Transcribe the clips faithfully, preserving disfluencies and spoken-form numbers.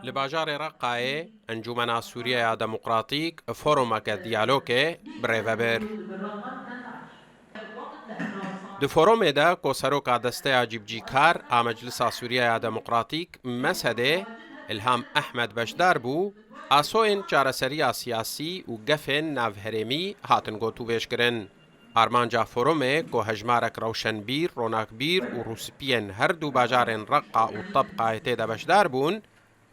Li bajarê Reqayê Encûmena Sûriyeya Demokratîk forumeke diyalogê bi rê ve bir. Di forumê de ku seroka Desteya Cîbicîkar a Meclisa Sûriyeya Demokratîk, mesedê, Ilham Ehmed beşdar bû, asoyên çareseriya siyasî û gefên navherêmî hatin gotûbêjkirin. Armanca forumê ku hejmarek rewşenbîr, ronakbîr û rûspiyên her du bajarên Reqa û Tebqayê tê de beşdar bûn,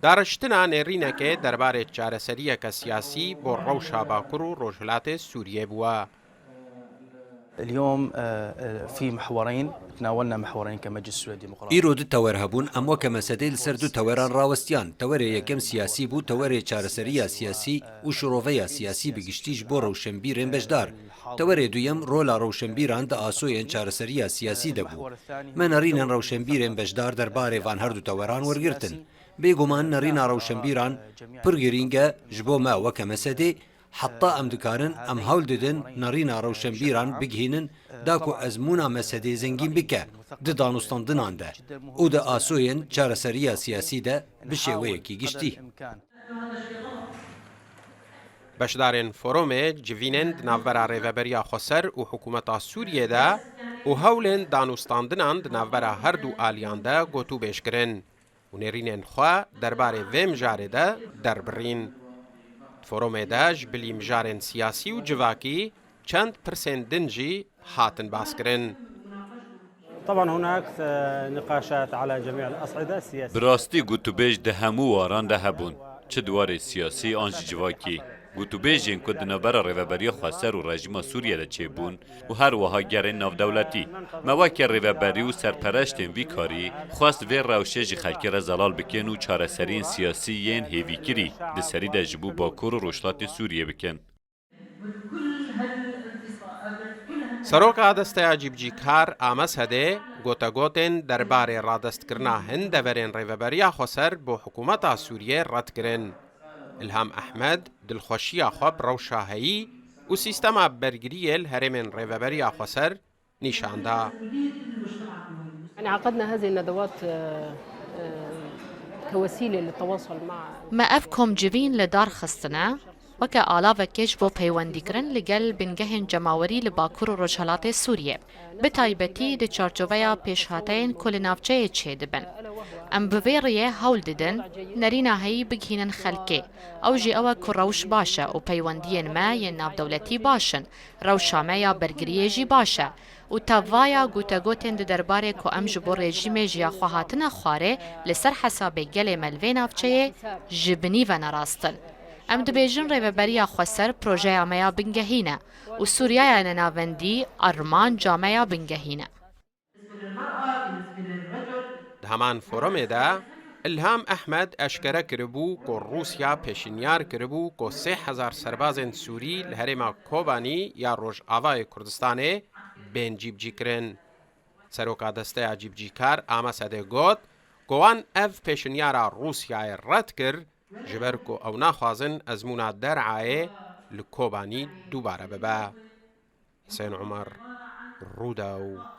dariştina nêrînekê derbarê çareseriyeke siyasî bo rewşa Bakur û Rojhilatê Sûriyê bûye. اليوم آه، آه، في محورين، تناولنا محورين كمجلس سوري ديمقراطي. Îro du tewer hebûn, em weke mesedê li ser du teweran rawestiyan. Tewerê yekem siyasî bû, tewerê çareseriya siyasî û şiroveya siyasî bi giştî ji bo rewşenbîrên beşdar. Tewerê duyem rola rewşenbîran di asoyên çareseriya siyasî de bû. Me nerînên rewşenbîrên beşdar derbarê van her du teweran wergirtin. Bêguman nerîna rewşenbîran pir girîng e ji bo me weke mesedê, heta em dikarin, em hewl didin nerîna rewşenbîran bigihînin da ku ezmûna mesedê zengîn bike di danûstandinan de û di asoyên çareseriya siyasî de bi şêweyekî giştî. Beşdarên forumê civînên di navbera Rêveberiya Xweser û Hikûmeta Sûriyê de û hewlên danûstandinan di navbera her du aliyan de gotûbêj kirin û nêrînên xwe derbarê vê mijarê de derbirîn. Di forumê de ji bilî mijarên siyasî û civakî çend pirsên din jî hatin baskirin. طبعا هناك آه، نقاشات على جميع الأصعدة السياسية. Bi rastî gotûbêj di hemû waran de hebûn, çi di warê siyasî an jî civakî. Gotûbêjên ku di navbera Rêveberiya Xweser û rejîma Sûriyê de çêbûn û her wiha gerên navdewletî. Me weke rêveberî û serpereştên vî karî xwest vê rewşê ji xelkê re zelal bikin û çareseriyên siyasî yên hêvîkirî di serî de ji bo Bakur û Rojhilatê Sûriyê bikin. Seroka Desteya Cîbicîkar a Mesedê gotegotên derbarê radestkirina hin deverên Rêveberiya Xweser bo hikûmeta Sûriyê red kirin. Ilham Ehmed dilxweşiya xwe bi rewşa heyî û sîstema bergiriyê li herêmên Rêveberiya Xweser nîşan da. يعني عقدنا هذه الندوات آه، آه، كوسيلة للتواصل مع Me ev komcivîn li dar xistine weke alavekê ji bo peywendîkirin li gel bingehên cemawerî li Bakur û Rojhelatê Sûriyê, bi taybetî di çarçoveya pêşhateyên ku li navçeyê çêdibin. Em bi vê rêyê hewl didin nerîna heyî bigihînin xelkê. Ew jî ew e ku rewş baş e û peywendiyên me yên navdewletî baş in. Rewşa me ya bergiriyê jî baş e û tevaya gotegotên di derbarê ku em ji bo rejîmê ji ya xwe hatine xwarê li ser hesabê gelê me li vê navçeyê ji binî ve ne rast in. Em dibêjin Rêveberiya Xweser projeya me ya bingehîn e û Sûriyaya Nenavendî armanca me ya bingehîn e. Di heman forumê de Ilham Ehmed eşkere kiribû ku Rûsya pêşinyar kiribû ku sê hezar serbazên Sûrî li herêma Kobanî ya Rojavayê Kurdistanê bên cîbicîkirin. Seroka Desteya Cîbicîkar a Mesedê got ku wan ev pêşinyara Rûsyayê red kir, ji ber ku ew naxwazin ezmûna Derayê li Kobanî dubare bibe. Husên Umer, Rûdaw.